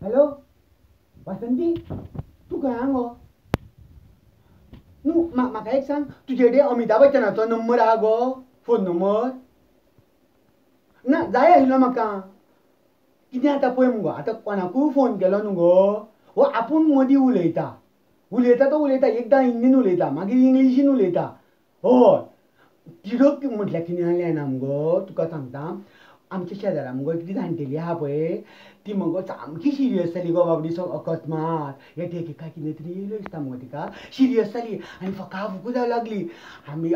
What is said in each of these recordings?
Hello Vasanti, तूं खंय आहा गो? न्हू म्हाका एक सांग, तुजे कडेन अमिताभ बच्चनाचो नंबर आहा गो, फोन नंबर? ना जाय आशिल्लो म्हाका. कितें आतां पळय मुगो, आतां कोणाकूय फोन केलो न्हू गो, हो आपूण मदीं उलयता उलयता तो उलयता, एकदां हिंदीन उलयता मागीर इंग्लिशीन उलयता. हय तिडक म्हटल्यार कितें जालें जाणा मुगो, तुका सांगता, आमच्या शेजारा मुगो एकली जाणटेली आहा पळय, ती मुगो सामकी सिरियस जाली गो बाबडी, अकस्मात हे टेकी काय कितें तरी येयलो दिसता मुगो तिका, सिरियस जाली आनी फकाफुकू जावंक लागली. आमी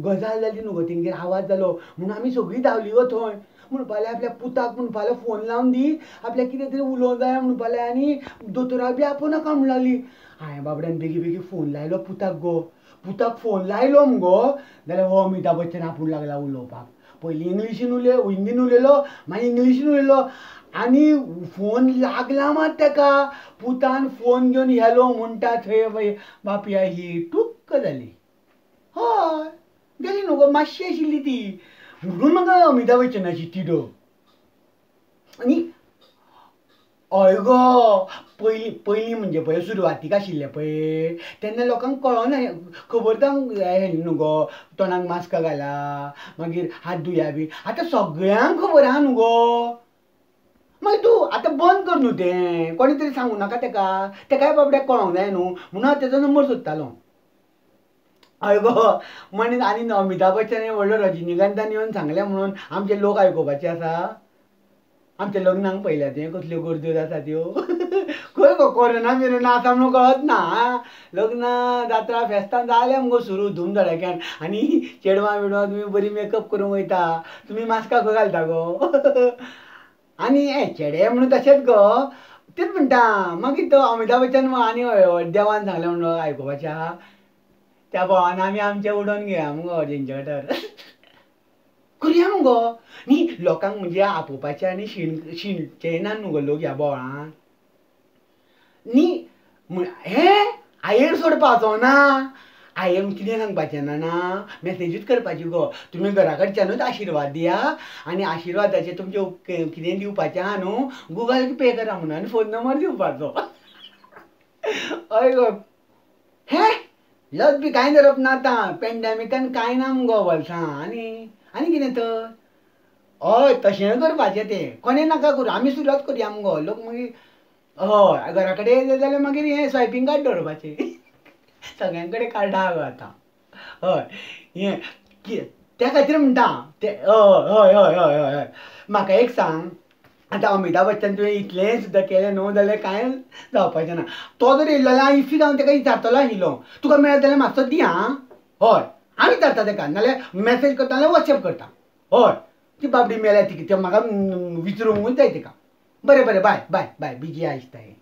गजाल जाली न्हू गो, तेंगेर आवाज जालो म्हणून आमी सगळीं धांवली गो थंय. म्हणपा लागले आपल्या पुताक, म्हणपा लागले फोन लावन दी, आपल्याक कितें तरी उलोवंक जाय म्हणपा लागले आनी दोतोराक बी आपोवं नाका म्हणूंक लागली. हांवें बाबड्यान बेगी बेगी फोन लायलो पुताक गो, पुताक फोन लायलो मुगो जाल्यार हो अमिताभ बच्चन आपूण लागला उलोवपाक. पयलीं इंग्लिशीन हिंदीन उलयलो, मागीर इंग्लिशीन उलयलो आनी फोन लागला मात तेका. पुतान फोन घेवन हॅलो म्हणटा थंय पळय बापया ही टुक्क जाली. हय गेली न्हू गो, मातशी आशिल्ली ती, म्हणून म्हाका अमिताभ बच्चनाची तिडक. आनी हय गो, पयलीं पयलीं म्हणजे पळय सुरवातीक आशिल्लें पळय तेन्ना लोकांक कळना, खबर जावंक हें न्हू गो, तोंडाक मास्क घाला मागीर हात धुया बी, आतां सगळ्यांक खबर आहा न्हू गो. मागीर तूं आतां बंद कर न्हू तें, कोणी तरी सांगू नाका तेका, तेकाय बाबड्याक कळोंक जाय न्हू, म्हणून हांव तेजो नंबर सोदतालो. हय गो, म्हण आनी अमिताभ बच्चन व्हडलो रजनीकांतान येवन सांगलें म्हणून आमचे लोक आयकुपाचे आसा. आमच्या लग्नाक पळयल्या तुवें कसल्यो गर्द्यो जाता त्यो, खंय गो कोरोना बिरोना आसा म्हणून कळत ना. लग्नां जात्रा फेस्तां जाल्या मुगो सुरू धूमधडाक्यान, आनी चेडवां बिडवां तुमी बरी मेकअप करूंक वयता, तुमी मास्कां खंय घालता गो? आनी हे चेडे म्हणून तशेंच गो, तेच म्हणटा मागीर तो अमिताभ बच्चन आनी देवान सांगलें म्हणून आयकुपाचें आहा. त्या भावान आमी आमचें उडोवन घेया मुगो जेंजटर करुया मुगो. न्ही लोकांक म्हणजे आपोवपाचें आनी शिणचे ना न्हू गो लोक ह्या बोवाळान. न्ही हें आयेर सोडपाचो ना, हांवें कितें सांगपाचें जाणा, मॅसेजूच करपाची गो, तुमी घरा कडच्यानूच आशिर्वाद दिया आनी आशिर्वादाचे तुमचे कितें दिवपाचें आहा न्हू गुगल पे करा म्हणून आनी फोन नंबर दिवपाचो. हय गो, हें लज बी कांय धरप ना आतां पेंडेमिकान, कांय ना मुगो वर्सां. आनी आनी कितें तर, हय तशें करपाचें तें, कोणें नाका करूं, आमी सुरवात करुया मुगो. लोक मागीर हय घरा कडेन येयले जाल्यार मागीर हें स्वायपींग कार्ड दवरपाचें, सगळ्यां कडेन कार्डां आहा गो आतां. हय हें त्या खातीर म्हणटा तें. हय हय हय हय हय हय म्हाका एक सांग, आतां अमिताभ बच्चन तुवें इतलें सुद्दां केलें न्हू जाल्यार कांय जावपाचें ना. तो जर येयलो जाल्यार हांव इफ्फीक हांव तेका विचारतलो आशिल्लो, तुका मेळत जाल्यार मातसो दी आं. हय हांव विचारता तेका, नाल्यार मॅसेज करता नाल्यार वॉट्सएप करता. हय ती बाबडी मेल्या ती, म्हाका विचारूंकूच जाय तिका. बरें बरें, बाय बाय बाय, बिजी आहा दिसता हें.